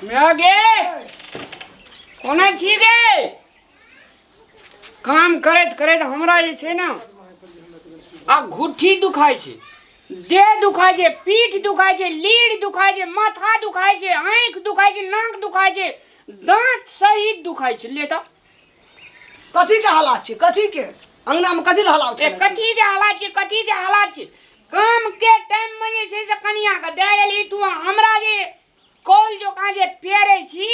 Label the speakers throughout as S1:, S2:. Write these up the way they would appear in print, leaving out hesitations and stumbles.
S1: माय गे, कोना छी गे? काम करैत करैत हमरा जे छै ने आ घुट्ठी दुखाइ छै, देह दुखाइ छै, पीठ दुखाइ छै, लीढ़ दुखाइ छै, माथा दुखाइ छै, आँखि दुखाइ छै, नाक दुखाइ छै, दाँत सहित दुखाइ छै। ले तऽ
S2: कथी के हालात छै? कथी के अंगना में कथी के हालात
S1: ए
S2: छै?
S1: कथी के हालात छै? कथी के हालात छै? काम के टाइम में जे छै से कनिया के दए देली तू। हमरा जे कौल जोकाँ जे पेरै छी,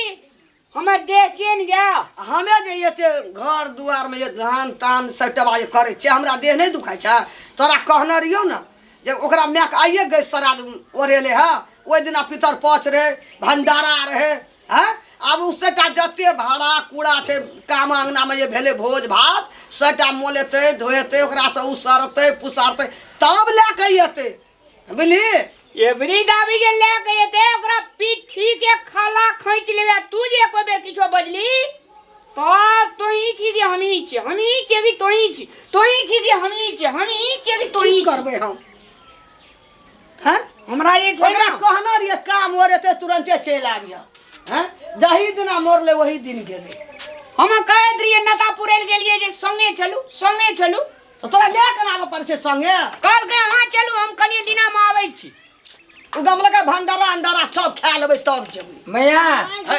S1: हमर देह चेन गेल।
S2: हमे जे एते घर दुआर में जे धान तान सबटा जे करै छियै, हमरा देह नहि दुखाइ छै? तोरा कहने रहियौ ने जे ओकरा मायके आइए गैस श्राद्ध ओरेले हँ, ओहि दिना पितर पच रहै, भंडारा रहै। हँ, आब ओ सबटा जते भाड़ा कूड़ा छै, काम अङ्गनामे जे भेलै भोज भात, सबटा मोलेतै धोएतै, ओकरासँ उसरतै पुसरतै, तब लए कऽ एतै, बुझली?
S1: एबरी दाबी जे लए के एतै, ओकरा पिट्ठी के खाला खींच लेबै। तू जे एको बेर किछो बजली तब तोही छी कि हमही छी, हमही छियै कि तोही छी, तोही छी कि हमही छी, हमही छियै कि तोही
S2: की
S1: छी।
S2: करबै हम? हैं?
S1: हमरा जे छै
S2: ओकरा
S1: ने
S2: कहने रहियै काम ओरेतै तुरन्ते चलि आबिह। हैं, जही दिना मरलै वही दिन गेलै।
S1: हम कहैत रहियै, नता पुरैल गेलियै जे संगे चलू, संगे चलू।
S2: तऽ तोरा लए कऽ आबऽ पड़ै छै संगे?
S1: कहलकै अहाँ चलू, हम कनिये दिनामे आबै छी।
S2: ओ गमलका भंडारा अंडारा सब खा लेबै तब जेबै।
S3: मैया।
S2: हे,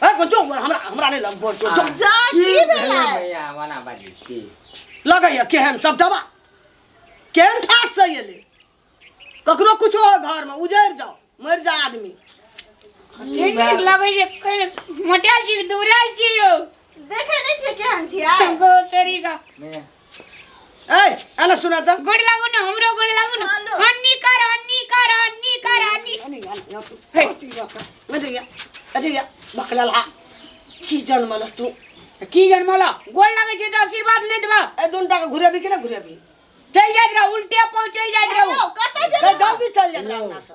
S2: हे, जो हमरा हमरा नहि लग बोल, जो।
S4: जा की
S3: भेलै
S4: भेलै?
S3: मैया, मना बाजी की
S2: लगैया केहन सब दवा केहन ठाठ से एलै। ककरो कुछो हो घरमे, उजड़ि जाओ, मरि जा आदमी।
S1: कते नीक लगै छै। कनि मोटायल छी कि दुबरायल छी यौ?
S4: देखै नहि छियै केहन छियै।
S1: गो तरीका।
S3: मैया।
S2: ए एना सुना तऽ।
S1: गोड़ लागू ने, हमरो गोड़ लागू ने।
S4: हेलो।
S1: अन्नी कर, अन्नी कर, अन्नी कर, अन्नी।
S2: की जन्मल तू?
S1: की जन्मल? गोड़ लागै छै तऽ आशीर्वाद नहि देबा?
S2: ए दुनटा के घुरेबी कि नहि घुरेबी?
S1: चलि जाइत रहू, उल्टे पाँव चलि जाइत रहू।
S4: हेलो, कतऽ जेबै?
S2: ए, जल्दी चल जाइत रहू अंगना से।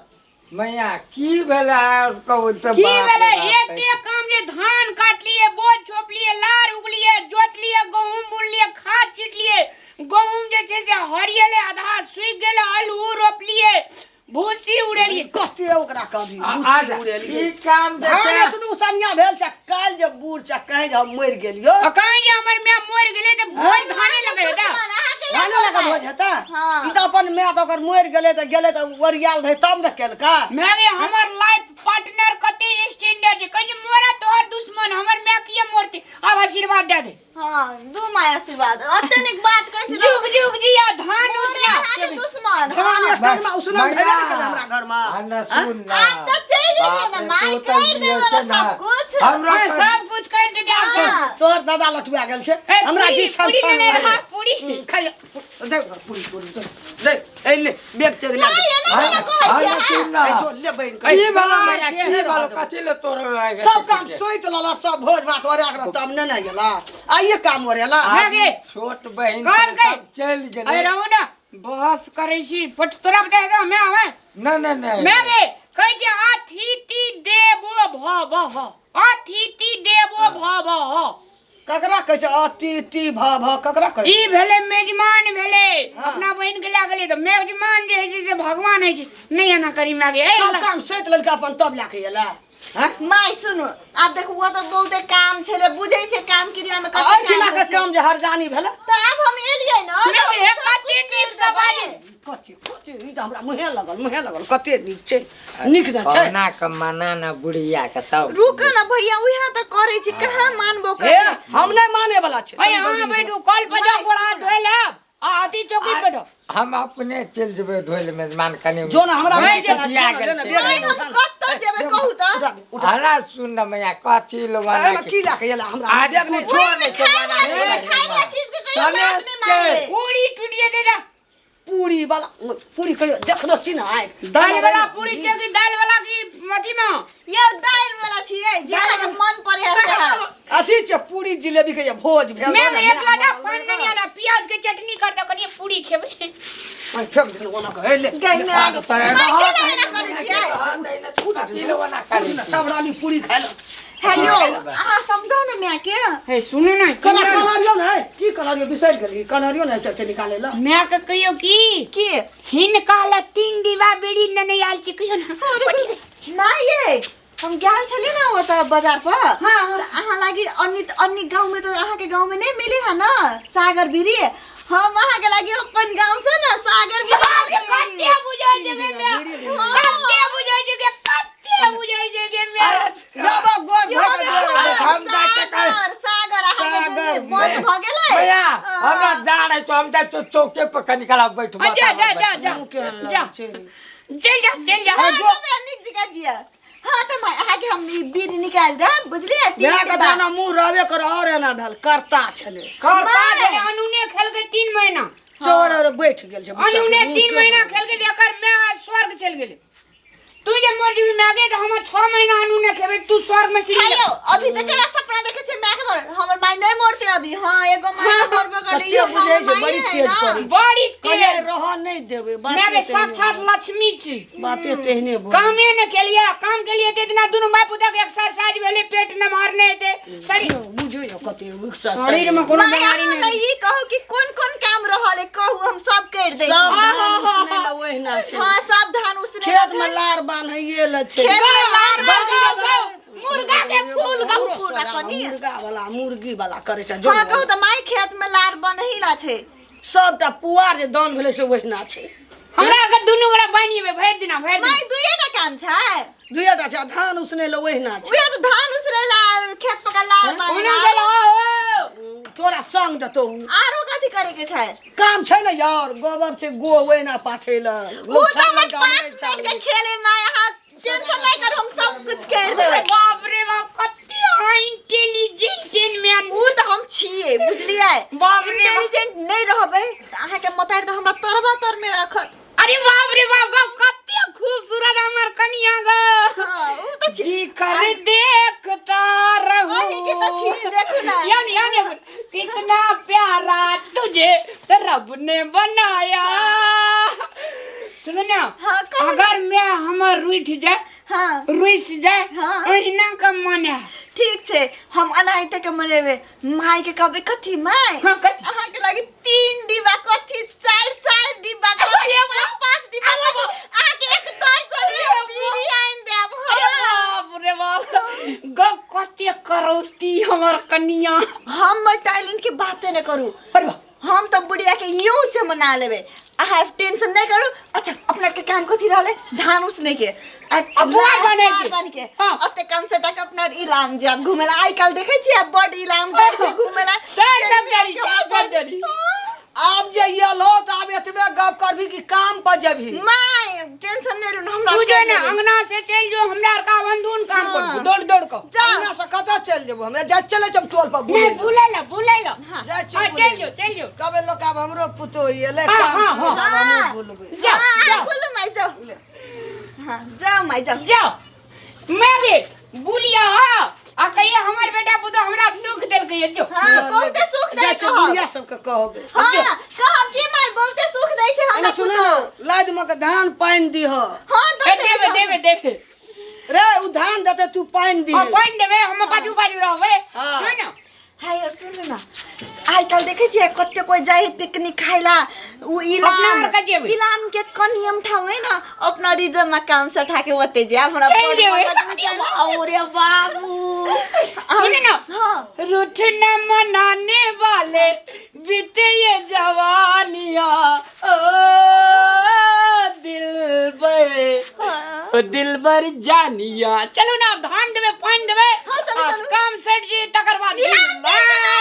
S3: मैया, की भेलै आर कहू तऽ?
S1: की
S3: बाप रे
S1: भेलै?
S3: बाप।
S1: एते काम जे धान काटलिए, बोझ छोपलिए, लार उगलिए, जोतलिए, गहूम बुनलिए, खाद छिटलिए, गहूम जे छै से हरियेले, आधा सूखि गेलै, आलू रोपलिए, भूसी उड़ेलिए।
S2: कते ओकरा कभी
S3: आज
S2: भूसी उड़ेलिए।
S3: ई काम जे
S2: धान
S3: छै
S2: एतनो उसनिया भेल छै, काल्हि जे बूढ़ छै कहीं जे हम मरि गेलियो।
S1: आ कहीं जे हमर माय मरि गेलै तऽ भोज धाने लगै हेतै।
S4: दुश्मन अहाँके
S2: धाने
S4: लए
S2: लगा भोज हेतै?
S4: हाँ।
S2: ई तऽ अपन माय तऽ ओकर मरि गेलै तऽ गेलै तऽ ओरियाल रहै तब ने केलकै।
S1: माय गे, हमर लाइफ पार्टनर कते स्टैंडर्ड छै, कहीं जे मोरा तोहर दुश्मन, हमर माय किए मरतै? आब आशीर्वाद दए दे।
S4: हाँ, दू my आशीर्वाद। ओते नीक बात कहै छी।
S1: जुग जुग जिया, धान
S4: मोरे
S1: उसना।
S4: अहाँके दुश्मन।
S2: धान
S4: हाँ।
S2: एक में उसना
S3: मैया,
S2: भेबे नहि केलै हमरा घरमे।
S3: हमरा सुन ना।
S4: आब तऽ चलि गेलियै ने
S3: बाप रे,
S4: माय,
S3: तू तऽ
S4: करि
S3: जियै
S4: देबै
S3: छै
S4: ने
S3: ना।
S4: सब कुछ।
S3: हमरा
S1: हाँ,
S3: तऽ-
S1: सब कुछ कर दे आब सब।
S4: हाँ।
S2: तोहर दादा लटुआ गेल छै।
S1: ए,
S2: हमरा
S1: पूरी-
S2: जी छल
S1: पूरी
S2: छल
S1: लेने
S2: लागल।
S1: रहा, पूरी।
S2: खाइ दे, पूरी पूरी दे दे, ए ले बैग तेग ले।
S4: नहि, एना केना कहै छियै
S3: हमरा
S4: अहाँ?
S3: सुन ना।
S2: ए जो ले बहिन
S3: की
S2: के।
S3: भेलो मैया, की
S2: नहि
S3: भेलो?
S2: रहत।
S3: कथी ले तोर
S2: सब काम सोइत लला, सब भोज भात ओरिया के तब ने ने गेला, आइए काम ओरेला।
S1: भए गेल।
S3: छोट बहिन
S1: कहल
S3: छै,
S1: गई।
S3: सब चलि
S1: अरे
S3: गेलै।
S1: रहू ने, बहस करै छी पट तोरा बता दे हमे आवे।
S3: नहि नहि नहि।
S1: मैं गे कहै छै अतिथि देवो भव, अतिथि देवो भव।
S2: ककरा कहै छै अति ति भ भ? ककरा कहै छै?
S1: ई भेलै मेजमान भेलै।
S2: हाँ।
S1: अपना बहिन के लए गेलै तऽ मेजमान जे होइ छै से भगवान होइ छै। नहि एना करी मागे। ए
S2: सब काम सोइत लेलकै अपन तब लए के एला हैं?
S4: माय सुनू, आब देखू, ओ तऽ बहुते काम छलै, बुझै छै काम क्रिया में
S2: आ
S4: कते
S2: एहिठिना
S4: काम
S2: के
S4: होइ छै।
S2: काम जे हरजानी भेलै।
S4: तऽ आब हम एलियै ने
S1: नहि,
S4: तऽ
S1: हे,
S4: सब
S1: कते
S4: कुछ
S1: नीक
S4: करि
S1: से
S4: देबै।
S1: बाजै।
S2: कथी कथी? ई तऽ हमरा मुँहे लगल, मुँहे लगल। कते नीक छै, नीक ने छै?
S3: कहुना के मना ना बुढ़िया के सब।
S4: रुक ने भैया, उएह तऽ करै छी, कहाँ मानबो
S2: हे
S4: करै।
S2: हम नहि माने वाला छै।
S1: अरे अहाँ बैठू, कल पर जाओ, गोड़ हाथ धोइ लेब आ अथी चौकी पर बैठो।
S3: हम अपने चलि जेबै धोइ ले मेजमान कनि।
S2: जो ना हमरा
S1: नहीं,
S3: चिचिया गेल छै।
S4: माय, हम कतऽ जेबै कहू तऽ?
S3: हमरा सुन ना मैया, कथी ले मना
S2: एहिमे
S3: के-
S2: की लए के एला हमरा?
S3: आज
S2: बैग नहि
S3: कुछो
S4: ओहिमे
S3: नहि छै,
S4: खाय वाला
S3: मना
S4: चीज,
S3: के
S4: खाय वाला चीज के कहियो
S3: सनेस
S4: बात नहि मानबै।
S3: के।
S1: पूरी टूट जेतै तऽ।
S2: पूरी वाला पूरी कहियो देखलो छी ने आइ?
S1: दालि वाला पूरी छै कि दालि वाला की अथी मे?
S4: यौ, दालि वाला छियै, जे अहाँके मन पड़े है से है।
S2: अथी छै पूरी जिलेबी के जे भोज भेल
S1: मैं
S2: रहै ने,
S1: एक लोटा
S2: माय
S1: पानि
S2: मरल
S1: नहि
S2: रहै
S1: आना, प्याज के चटनी कर दो, कनि पूरी खेबै।
S2: ने। फेंक देलहुँ ओना के, हे ले।
S4: गै माय,
S3: आब तऽ
S4: माय केला एना करै छियै?
S3: कथी ले ओना करै छी?
S2: सब रानी पूरी खाय ले।
S4: हेलो, अहाँ समझाउ ने माय के।
S1: हे सुनू ने।
S2: कना कहलियौ ने, की कहलियौ? बिसरि गेली। कहलियौ ने एकटा निकाले ला।
S1: माय के कहियो की
S4: की?
S1: हिनका लए 3 डिब्बा बीड़ी नेने आयल छी, कहियो ने।
S4: नहि ये। हम गेल छली ना ओतऽ बाजार पर।
S1: हाँ, हाँ।
S4: तऽ अहाँ लागी अन्य अन्य गाँव में तो अहाँ के गाँव में नहीं मिली है ना सागर बीड़ी। हम अहाँ के लागी अपन गाँव से ना सागर बीड़ी
S1: बाप रे, कते बुझै छै गे माय, कते बुझै छै गे, कते बुझै छै गे माय।
S2: जब गोर भऽ गेल।
S3: हम जाके कह-
S4: सागर सागर अहाँ के
S2: सागर
S4: जे बंद भऽ गेलै।
S3: भैया हमरा जा रहे तो हम जाइ छियौ चौके पर कनी काल बैठबो।
S1: आ, जा जा जा जा
S2: मुँह केहन
S1: जा
S2: लगै छै।
S1: चल जा चल जा।
S4: हाँ, जो नीक जकाँ जिया। हाँ तऽ माय अहाँके हम ई बीड़ी निकालि देब बुझलियै तीन
S2: मायके
S4: डिब्बा।
S2: दाना मुँह रहबे कर और एना भेल करता छलै।
S1: करता
S4: माय।
S1: छलै, अनुने खेलकै 3 महीना।
S2: चोर और बैठ गेल छै बच्चा के
S1: अनुने
S2: मुँह
S1: 3
S2: चोर।
S1: महीना खेलकै तऽ एकर माय स्वर्ग चलि गेलै। तू जे मर जेबी माय गे, तऽ हम 6 महीना अनुने खेबै, तू स्वर्ग में सीढ़ी
S4: हेलो अभी तऽ केना सपना देखै छै माय के मर हमर माय नहि मरतै अभी। हाँ एगो माय तऽ मरबे करलै,
S2: कते
S4: इहो तऽ
S2: बुझै
S4: हमर
S2: छै,
S4: माये
S2: बड़ी
S4: है
S2: तेज
S4: ना।
S2: पड़ै छै।
S1: बड़ी
S2: कहलियै
S1: तेज
S2: रहऽ नहि देबै।
S1: माय के
S2: बाते तेहने
S1: साक्षात
S2: बोलै।
S1: लक्ष्मी छी।
S2: बाते तेहने बोलै।
S1: कामे ने केलिए, काम केलिए तऽ इतना दुनू माय पुतक एक्सरसाइज भेलै, पेट न मारने हेतै शरीर।
S2: बुझै कते
S1: शरीर में कोनो
S4: माय
S1: बीमारी
S4: अहाँ
S1: नहि।
S4: ई कहू कि कोन कोन काम रहल है, कहू हम सब करि दै
S2: सब
S4: छी।
S2: धान उसनै लए ओहिना छै।
S4: हाँ सब धान उसने
S2: खेत में लार बान्हैये लए छै।
S4: खेत में लार
S1: बान्है मुर्गा के फूल
S4: गहूँ फूल कनी।
S2: मुर्गा वाला मुर्गी वाला करै छै।
S4: हाँ कहू तऽ माय खेत में लार बन्है ला छै।
S2: सबटा पुआर जे दान भेलै से ओहिना छै।
S1: हमरा के दुनू गोरा बान्हि एबै भरि दिना भरि
S4: माय
S1: दिन।
S4: दुइएटा काम छै।
S2: दुइएटा छै आ धान उसनै लए ओहिना छै।
S4: उहे तऽ धान उसरै ला खेत पकड़ लार बान्है
S1: ओना
S4: ला।
S1: गेल हो।
S2: तोरा संग देतौ।
S4: आरो कथी करे के छै?
S2: काम छै ने यार, गोबर से गो ओहिना पाथै लए।
S4: उ तऽ हमर 5 मिनट के खेले माय, अहाँ टेंशन नहीं करू, हम सब कुछ कर देबै।
S1: बाप रे बाप, कते इंटेलिजेंट मैन।
S4: उ तऽ हम छियै बुझलियै।
S1: बाप रे बाप।
S4: इंटेलिजेंट नहीं रहबै तऽ अहाँके मतारि तऽ हमरा तरबा तर में राखत।
S1: अरे बाप रे बाप, गप कते खूबसूरत हमर कनिया गो।
S4: हाँ उ तऽ छी।
S1: जी कर देखता रहूं।
S4: अहीं के तऽ छी, देखू ना।
S1: यानी यानी कितना प्यारा तुझे रब ने बनाया। सुनो ना,
S4: हाँ, कहू ना।
S1: अगर मैं हमर रूठ जाए,
S4: हाँ
S1: रुस जाए,
S4: हाँ।
S1: ओहिना के मने।
S4: ठीक छै, हम अनाहिते के मनेबै। माय के कहबै कथी माय?
S1: हाँ, कथी?
S4: अहाँ के लागी 3 डिब्बा कथी, 4 4 डिब्बा कथी, 5 5 डिब्बा कथी, अहाँ के एक दर्जन बीड़ी आनि देब।
S1: अरे बाप रे बाप, गप कते करौती हमर कनिया।
S4: हमर टैलेंट के बाते नहि करू।
S1: अरे बाप।
S4: हम तऽ बुढ़िया के यूं से मना लेबै, अहाँ टेंशन नहीं करू। अच्छा अपना के काम कथी रहलै? धान उसने के आ
S1: पुआर बान्है के।
S4: पुआर बान्है के।
S1: हाँ।
S4: ओते कम से टका अपना इलाम जायब घुमै ला। आइ काल्हि देखै छियै बड इलाम जाइ छै घुमै ला।
S1: सर सब डरी, सर सब डरी।
S2: आब जे एलहो तऽ आब एतबे गप करबही कि काम पर जेबही?
S4: My tension नहीं लू, हमरा
S1: तू जे
S4: कर
S1: ने
S4: लेबै।
S1: अंगना से चलि जो, हमरा आर का बंधुन काम
S4: हाँ।
S1: करबू दौड़ दौड़ कऽ।
S4: जा।
S2: अंगना से कतऽ चलि जेबो? हमरा जाइ चलै छै हम टोल पर
S1: नहीं
S2: बुलै लए।
S1: बुलै ला, बुलै ला।
S4: हाँ।
S2: जाइ छियै
S1: हाँ,
S2: बुलै
S1: चलि
S2: लए।
S1: जो चलि जो।
S2: कहबै लोक आब हमरो पुतोह एलै
S1: हाँ,
S2: काम
S1: हाँ,
S2: करै छै, आब हमहूँ
S4: हाँ।
S2: बुलबै।
S1: जा,
S4: हाँ,
S1: जा।
S4: बोलू माय जाओ। हाँ जाओ माय जाओ।
S1: जाओ मैं गे बुलिया। हाँ आ कहिए हमर बेटा पुतोह हमरा सुख देलकै जो।
S4: हाँ बहुते सुख दै
S2: जाइ छियै
S4: कहब।
S2: बुढ़िया सबके कहबै।
S4: हाँ कहब कि माय बहुते सुख दै छै हमरा
S2: एने सुन
S4: पुतोह।
S2: ने, लादि मे के धान पानि दीह।
S4: हाँ दऽ
S1: देबे
S4: देबै।
S1: देबे देबे।
S2: रे उ धान देतै तू पानि दीह।
S1: हाँ पानि देबे, हम बाजू बाजू रहबै।
S2: हाँ।
S1: सुन ना।
S4: हाय सुनू ना, आइ काल्हि देखै छियै कते कोइ जाइ है पिकनिक खाइ ला, उ
S1: अपना
S4: इलाम
S1: आर के जेबै।
S4: इलाम के कनियम ठाउँ है ना, अपना रिजर्व में काम से उठा के ओते जायब। हमरा
S1: चलि
S4: बड़
S1: जेबै।
S4: मदद मिलतै।
S1: अरे बाबू सुन ना,
S4: हाँ
S1: रूठ न मनाने वाले बीते ये जवानिया, ओ दिल
S4: हाँ।
S1: दिलबर जानिया। चलू ना, धान देबे पानि देबे।
S4: हाँ, चलू,
S1: आ
S4: चलू।
S1: काम सेट जी तकर बाद
S4: इलाम चलि जेबै।